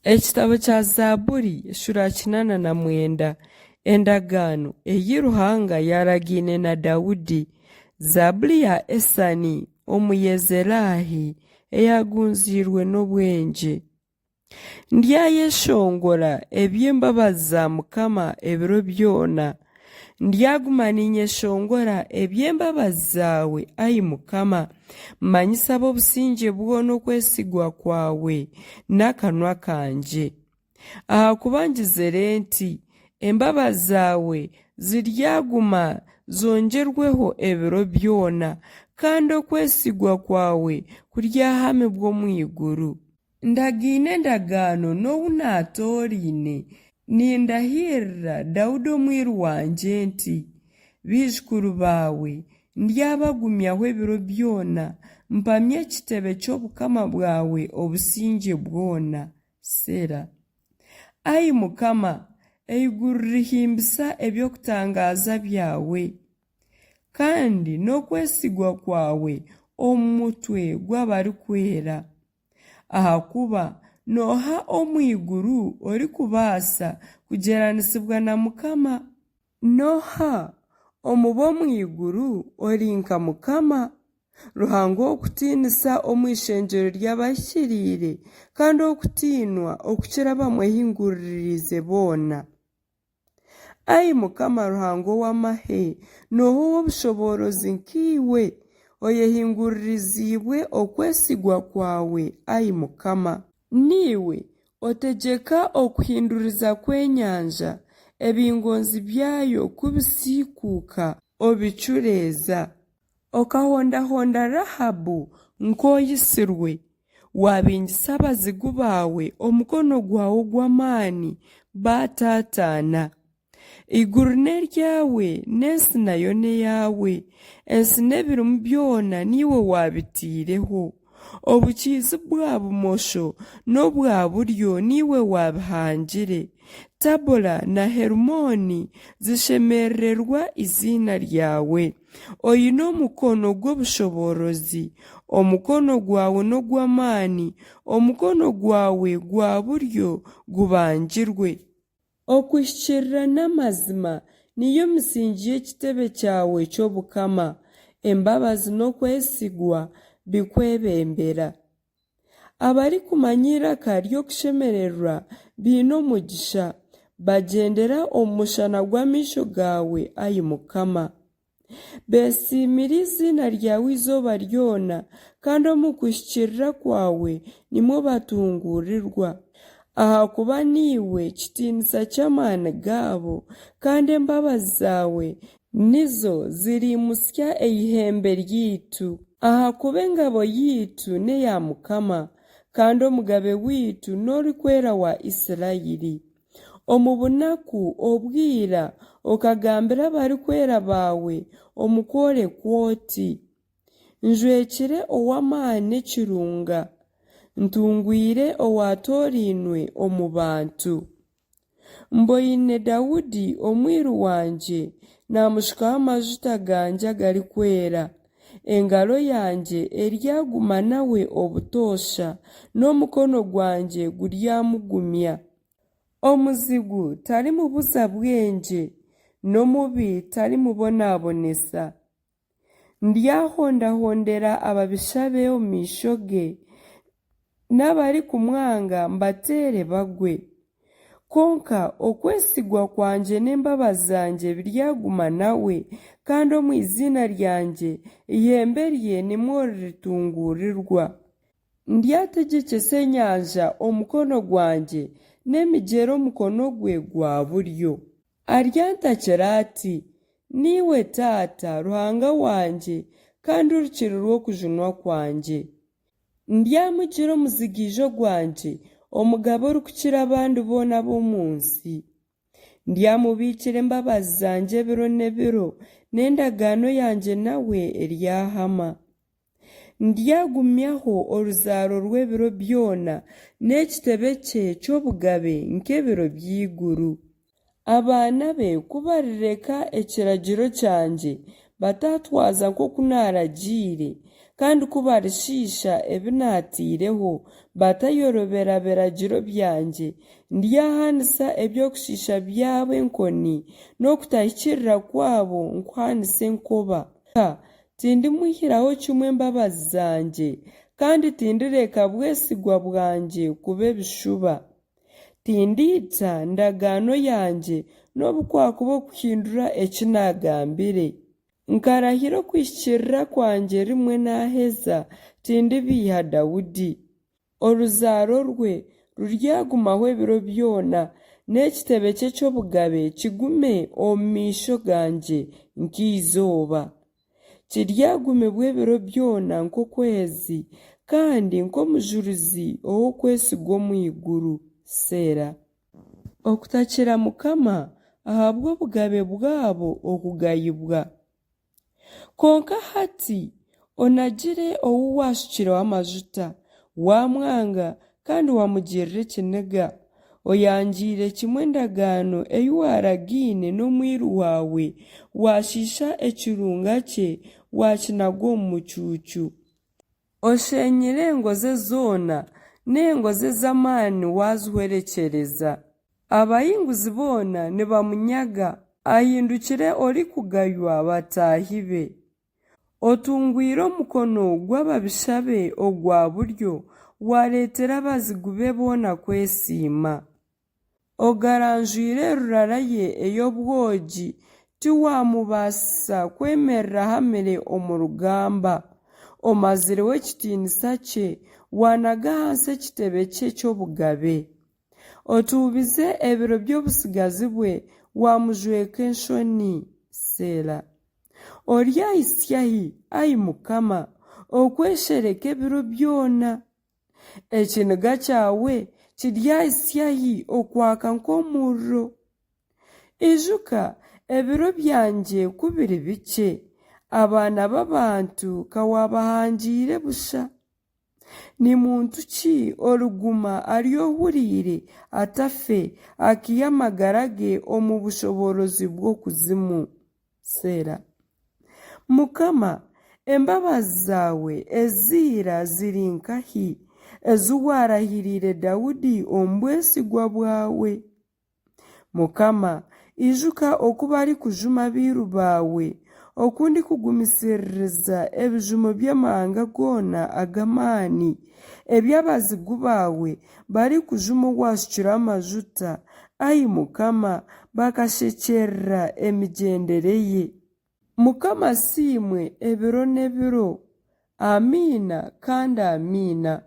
Ekitabo kya Zaaburi eshuura 89 Endagaano ei Ruhanga yaaragaine na Daudi. Zaaburi ya Esani Omuyezeraahi eyaagunziirwe n'obwengye. Ndyayeshongora eby'embabazi za Mukama ebiro byona, Ndyaguma niinyeshongora eby'embabazi zaawe, ai Mukama. Mmanyise ab'obusingye bwona okwesigwa kwawe n'akanwa kangye. Ahakuba ngizire nti, Embabazi zaawe ziryaguma zongyerweho ebiro byona, kandi okwesigwa kwawe kuryahamibwa omu iguru. Ndagaine endagaano n'ou naatooraine, nindahirira Daudi omwiru wangye nti, Baijukuru baawe ndyabagumyaho ebiro byona, mpamye ekitebe ky'obukama bwawe obusingye bwona. Seera. Ai Mukama, eiguru rihimbisa eby'okutangaaza byawe, kandi n'okwesigwa kwawe omu mutwe gw'abarikwera. Ahakuba n'oha omu iguru orikubaasa kugyeranisibwa na Mukama? N'oha omu b'omu iguru ori nka Mukama, Ruhanga ow'okutiinisa omu ishengyero ry'abahikiriire, kandi ow'okutiinwa okukira abamwehinguririize boona? Ai Mukama Ruhanga ow'amahe, n'oha ow'obushoboorozi nkaiwe, oyehinguririziibwe okwesigwa kwawe, ai Mukama? Niiwe otegyeka okuhinduriza kw'enyanja, ebingonzi byayo ku bisiikuuka, obicureeza. Okahondahonda Rahabu nk'oitsirwe, waabingisa abazigu baawe omukono gwawe ogw'amaani, baataataana. Eiguru n'eryawe n'ensi nayo n'eyaawe, ensi n'ebirimu byona niiwe waabitaireho. Obukiizi-bwa bumosho n'obwa buryo niiwe waabihangire. Tabora na Herumooni zishemerererwa eiziina ryawe. Oine omukono gw'obushoboorozi, omukono gwawe n'ogw'amaani, omukono gwawe gwa buryo gubangirwe. Okuhikiirira n'amazima niyo misingi y'ekitebe kyawe ky'obukama, embabazi n'okwesigwa bikwebembera. Abarikumanya eiraka ry'okushemererwa baine omugisha, bagyendera omu mushana gw'amaisho gaawe, ai Mukama. Beesiimire eiziina ryawe eizooba ryona, kandi omu kuhikiirira kwawe nimwo batunguurirwa. Ahakuba niiwe kitiinisa ky'amaani gaabo, kandi embabazi zaawe nizo ziriimutsya eihembe ryaitu. Ahakuba engabo yaitu n'eya Mukama, kandi omugabe waitu n'Orikwera wa Israeli. Omu bunaku obwa ira okagambira abarikwera baawe omu kworekwa oti, Njwekire ow'amaani ekirunga, ntungwire owaatoorainwe omu bantu. Mboine Daudi omwiru wangye naamushukaho amajuta gangye agarikwera. Engaro yangye eryaguma nawe obutoosha, n'omukono gwangye guryamugumya. Omuzigu tarimubuza bwengye, n'omubi tarimubonabonesa. Ndyahondahondera ababisha be omu maisho ge, n'abarikumwanga mbateere bagwe. Kwonka okwesigwa kwangye n'embabazi zangye biryaguma nawe, kandi omu iziina ryangye eihembe rye nimwo riritunguurirwa. Ndyategyekyesa enyanja omukono gwangye, n'emigyera omukono gwe gwa buryo. Aryantakira ati, Niiwe Taata, Ruhanga wangye, kandi Orukiri rw'okujunwa kwangye. Ndyamugira omuzigaijo gwangye, omugabe orikukira abandi boona ab'omu nsi. Ndyamubiikira embabazi zangye ebiro n'ebiro, n'endagaano yangye nawe eryahama. Ndyagumyaho oruzaaro rw'ebiro byona, n'ekitebe kye ky'obugabe nk'ebiro by'eiguru. Abaana be ku barireka ekiragiro kyangye, bataatwaza nk'oku naaragiire, Kandi ku barishiisha ebi naataireho, batayorobera biragiro byangye, ndyahanisa eby'okushiisha byabo enkoni, n'okutahikiirira kwabo nkuhanise enkoba. Tindimwihiraho kimwe embabazi zangye, kandi tindireka bwesigwa bwangye kuba ebishuba. Tindiitsa ndagaano yangye, nobu kwakuba okuhindura eki naagambire. Nkarahira okuhikiirira kwangye rimwe naaheza, tindibeiha Daudi. Oruzaaro rwe ruryagumaho ebiro byona, n'ekitebe kye ky'obugabe kigume omu maisho gangye nk'eizooba. Kiryagumibwa ebiro byona nk'okwezi, kandi nk'omujurizi ow'okwesigwa omu iguru. Seera. Okutakira Mukama ahabw'obugabe bwabo okugayibwa. Kwonka hati onagire ou waashukireho amajuta, waamwanga kandi waamugirira ekiniga. Oyangiire kimwe endagaano ei waaragaine n'omwiru waawe, waashiisha ekirunga kye, waakinaga omu mucuucu. Osheenyire engo ze zoona, n'engo ze z'amaani waazihwerekyereza. Abahinguzi boona nibamunyaga, ahindukire orikugaywa bataahi be. Otungwire omukono gw'ababisha be ogwa buryo, waareetera abazigu be boona kwesiima. Ogaranjwire rurara ye ey'obwogi, tiwaamubaasisa kwemerera ahamire omu rugamba. Omazireho ekitiinisa kye, waanaga ahansi ekitebe kye ky'obugabe. Otuubize ebiro by'obutsigazi bwe, waamujweka enshoni. Seela. Oryahitsya hi, ai Mukama, okweshereka ebiro byona? Ekiniga kyawe kiryahitsya hi okwaka nk'omuriro? Ijuka ebiro byangye ku biri bikye, abaana b'abantu ka waabahangiire busha! Ni muntu ki origuma ari ohuriire atafe, akaiha amagara ge omu bushoboorozi bw'okuzimu? Seera. Mukama, embabazi zaawe eza ira ziri nkahi, ezi waarahiriire Daudi omu bwesigwa bwawe? Mukama, ijuka oku barikujuma abairu baawe, oku ndikugumisiririza ebijumo by'amahanga goona ag'amaani, ebi abazigu baawe barikujuma owaashukirwe amajuta, ai Mukama, bakashekyerera emigyendere ye. Mukama asiimwe ebiro n'ebiro. Amiina kandi Amiina.